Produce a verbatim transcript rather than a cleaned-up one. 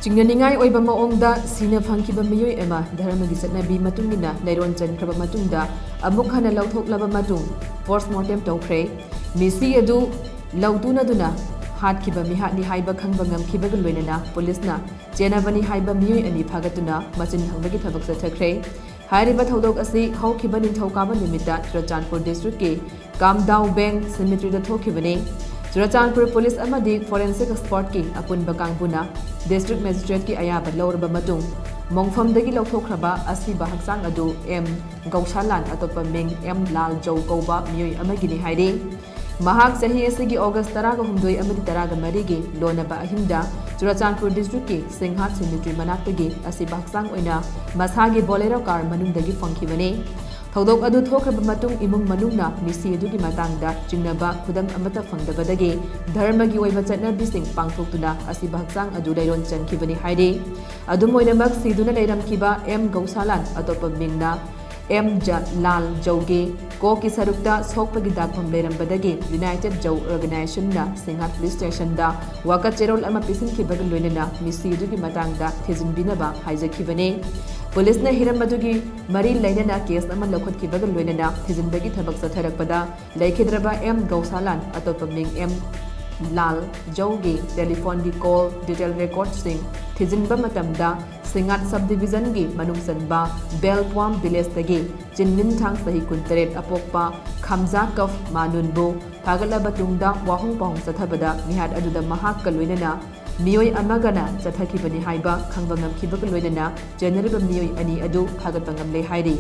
ꯆꯤꯡꯅꯅꯤꯡꯉꯥꯏ ꯑꯣꯏꯕ ꯃꯑꯣꯡꯗ ꯁꯤꯅ ꯐꯪꯈꯤꯕ ꯃꯤꯑꯣꯏ ꯑꯃ ꯙꯔꯃꯒꯤ ꯆꯠꯅꯕꯤ ꯃꯇꯨꯡ ꯏꯟꯅ ꯂꯩꯔꯣꯟ ꯆꯟꯈ꯭ꯔꯕ ꯃꯇꯨꯡꯗ ꯑꯃꯨꯛ ꯍꯟꯅ ꯂꯧꯊꯣꯛꯂꯕ ꯃꯇꯨꯡ ꯄꯣꯁꯃꯣꯔꯇꯦꯝ ꯇꯧꯈ꯭ꯔꯦ꯫ ꯃꯤꯁꯤ ꯑꯗꯨ ꯂꯧꯇꯨꯅꯗꯨꯅ ꯍꯥꯠꯈꯤꯕ ꯃꯤꯍꯥꯠꯅꯤ ꯍꯥꯏꯕ ꯈꯪꯕ ꯉꯝꯈꯤꯕꯒ ꯂꯣꯏꯅꯅ ꯄꯨꯂꯤꯁꯅ ꯆꯦꯟꯅꯕꯅꯤ ꯍꯥꯏꯕ ꯃꯤꯑꯣꯏ ꯑꯅꯤ ꯐꯥꯒꯠꯇꯨꯅ ꯃꯆꯤꯟ ꯍꯪꯕꯒꯤ ꯊꯕꯛ ꯆꯠꯊꯈ꯭ꯔꯦ꯫ ꯍꯥꯏꯔꯤꯕ ꯊꯧꯗꯣꯛ ꯑꯁꯤ ꯍꯧꯈꯤꯕ ꯅꯤꯡꯊꯧꯀꯥꯕ ꯅꯨꯃꯤꯠꯇ ꯆꯨꯔꯆꯥꯟꯄꯨꯔ ꯗꯤꯁꯇ꯭ꯔꯤꯛꯀꯤ ꯀꯥꯝꯗꯥꯎ ꯕꯦꯡ ꯁꯤꯃꯤꯇ꯭ꯔꯤꯗ ꯊꯣꯛꯈꯤꯕꯅꯤ꯫ ꯆꯨꯔꯆꯥꯟꯄꯨꯔ ꯄꯨꯂꯤꯁ ꯑꯃꯗꯤ ꯐꯣꯔꯦꯟꯁꯤꯛ ꯑꯦꯛꯁꯄꯔꯠꯀꯤ ꯑꯄꯨꯟꯕ ꯀꯥꯡꯕꯨꯅ ꯗꯤꯁꯇ꯭ꯔꯤꯛ ꯃꯦꯖꯤꯁꯇ꯭ꯔꯦꯠꯀꯤ ꯑꯌꯥꯕ ꯂꯧꯔꯕ ꯃꯇꯨꯡ ꯃꯣꯡꯐꯝꯗꯒꯤ ꯂꯧꯊꯣꯛꯈ꯭ꯔꯕ ꯑꯁꯤꯕ ꯍꯛꯆꯥꯡ ꯑꯗꯨ ꯑꯦꯝ ꯒꯧꯁꯥꯂꯥꯟ, ꯑꯇꯣꯞꯄ ꯃꯤꯡ ꯑꯦꯝ ꯂꯥꯜ ꯖꯧ ꯀꯧꯕ ꯃꯤꯑꯣꯏ ꯑꯃꯒꯤꯅꯤ ꯍꯥꯏꯔꯤ꯫ ꯃꯍꯥꯛ ꯆꯍꯤ ꯑꯁꯤꯒꯤ ꯑꯣꯒꯁ ꯇꯔꯥꯒ ꯍꯨꯝꯗꯣꯏ ꯑꯃꯗꯤ ꯇꯔꯥꯒ ꯃꯔꯤꯒꯤ ꯂꯣꯟꯅꯕ ꯑꯍꯤꯡꯗ ꯆꯨꯔꯆꯥꯟꯄꯨꯔ ꯗꯤꯁꯇ꯭ꯔꯤꯛꯀꯤ ꯁꯤꯡꯍꯥꯠ ꯁꯤꯃꯤꯇ꯭ꯔꯤ ꯃꯅꯥꯛꯇꯒꯤ ꯑꯁꯤꯕ ꯍꯛꯆꯥꯡ ꯑꯣꯏꯅ ꯃꯁꯥꯒꯤ ꯕꯣꯂꯦꯔꯣ ꯀꯥꯔ ꯃꯅꯨꯡꯗꯒꯤ ꯐꯪꯈꯤꯕꯅꯤ꯫ ꯊꯧꯗꯣꯛ ꯑꯗꯨ ꯊꯣꯛꯈ꯭ꯔꯕ ꯃꯇꯨꯡ ꯏꯃꯨꯡ ꯃꯅꯨꯡꯅ ꯃꯤꯁꯤ ꯑꯗꯨꯒꯤ ꯃꯇꯥꯡꯗ ꯆꯤꯡꯅꯕ ꯈꯨꯗꯝ ꯑꯃꯠꯇ ꯐꯪꯗꯕꯗꯒꯤ ꯙꯔꯃꯒꯤ ꯑꯣꯏꯕ ꯆꯠꯅꯕꯤꯁꯤꯡ ꯄꯥꯡꯊꯣꯛꯇꯨꯅ ꯑꯁꯤꯕ ꯍꯛꯆꯥꯡ ꯑꯗꯨ ꯂꯩꯔꯣꯟ ꯆꯟꯈꯤꯕꯅꯤ ꯍꯥꯏꯔꯤ꯫ ꯑꯗꯨꯝ ꯑꯣꯏꯅꯃꯛ, ꯁꯤꯗꯨꯅ ꯂꯩꯔꯝꯈꯤꯕ ꯑꯦꯝ ꯒꯧꯁꯥꯂꯥꯟ, ꯑꯇꯣꯞꯄ ꯃꯤꯡꯅ ꯑꯦꯝ ꯖ-, ꯂꯥꯜ ꯖꯧꯒꯤ ꯀꯣꯛꯀꯤ ꯁꯔꯨꯛꯇ ꯁꯣꯛꯄꯒꯤ ꯗꯥꯛꯐꯝ ꯂꯩꯔꯝꯕꯗꯒꯤ ꯌꯨꯅꯥꯏꯇꯦꯗ ꯖꯧ ꯑꯣꯔꯒꯅꯥꯏꯖꯦꯁꯟꯅ ꯁꯤꯡꯍꯥꯠ ꯄꯨꯂꯤꯁ ꯁ꯭ꯇꯦꯁꯟꯗ ꯋꯥꯀꯠ ꯆꯦꯔꯣꯜ ꯑꯃ ꯄꯤꯁꯤꯟꯈꯤꯕꯒ ꯂꯣꯏꯅꯅ ꯃꯤꯁꯤ ꯑꯗꯨꯒꯤ ꯃꯇꯥꯡꯗ ꯊꯤꯖꯤꯟꯕꯤꯅꯕ ꯍꯥꯏꯖꯈꯤꯕꯅꯤ꯫ ꯄꯨꯂꯤꯁꯅ ꯍꯤꯔꯝ ꯑꯗꯨꯒꯤ ꯃꯔꯤ ꯂꯩꯅꯅ ꯀꯦꯁ ꯑꯃ ꯂꯧꯈꯠꯈꯤꯕꯒ ꯂꯣꯏꯅꯅ ꯊꯤꯖꯤꯟꯕꯒꯤ ꯊꯕꯛ ꯆꯠꯊꯔꯛꯄꯗ ꯂꯩꯈꯤꯗ꯭ꯔꯕ ꯑꯦꯝ ꯒꯧꯁꯥꯂꯥꯟ, ꯑꯇꯣꯞꯄ ꯃꯤꯡ ꯑꯦꯝ ꯂꯥꯜ ꯖꯧꯒꯤ ꯇꯦꯂꯤꯐꯣꯟꯒꯤ ꯀꯣꯜ ꯗꯤꯇꯦꯜ ꯔꯦꯀꯣꯔꯗꯁꯤꯡ ꯊꯤꯖꯤꯟꯕ ꯃꯇꯝꯗ ꯁꯤꯡꯍꯥꯠ ꯁꯕ ꯗꯤꯕꯤꯖꯟꯒꯤ ꯃꯅꯨꯡ ꯆꯟꯕ ꯕꯦꯜꯄ꯭ꯋꯥꯝ ꯚꯤꯂꯦꯖꯇꯒꯤ ꯆꯤꯟꯃꯤꯟꯊꯥꯡ ꯆꯍꯤ ꯀꯨꯟꯇꯔꯦꯠ ꯑꯄꯣꯛꯄ ꯈꯥꯝꯖꯥ ꯀꯐ ꯃꯥꯅꯨꯟꯕꯨ ꯐꯥꯒꯠꯂꯕ ꯇꯨꯡꯗ ꯋꯥꯍꯣꯡ ꯄꯥꯎꯍꯣꯡ ꯆꯠꯊꯕꯗ ꯃꯤꯍꯥꯠ ꯑꯗꯨꯗ ꯃꯍꯥꯛꯀ ꯂꯣꯏꯅꯅ ꯃꯤꯑꯣꯏ ꯑꯃꯒꯅ ꯆꯠꯊꯈꯤꯕꯅꯤ ꯍꯥꯏꯕ ꯈꯪꯕ ꯉꯝꯈꯤꯕꯒ ꯂꯣꯏꯅꯅ ꯆꯦꯟꯅꯔꯤꯕ ꯃꯤꯑꯣꯏ ꯑꯅꯤ ꯑꯗꯨ ꯐꯥꯒꯠꯄ ꯉꯝꯂꯦ ꯍꯥꯏꯔꯤ꯫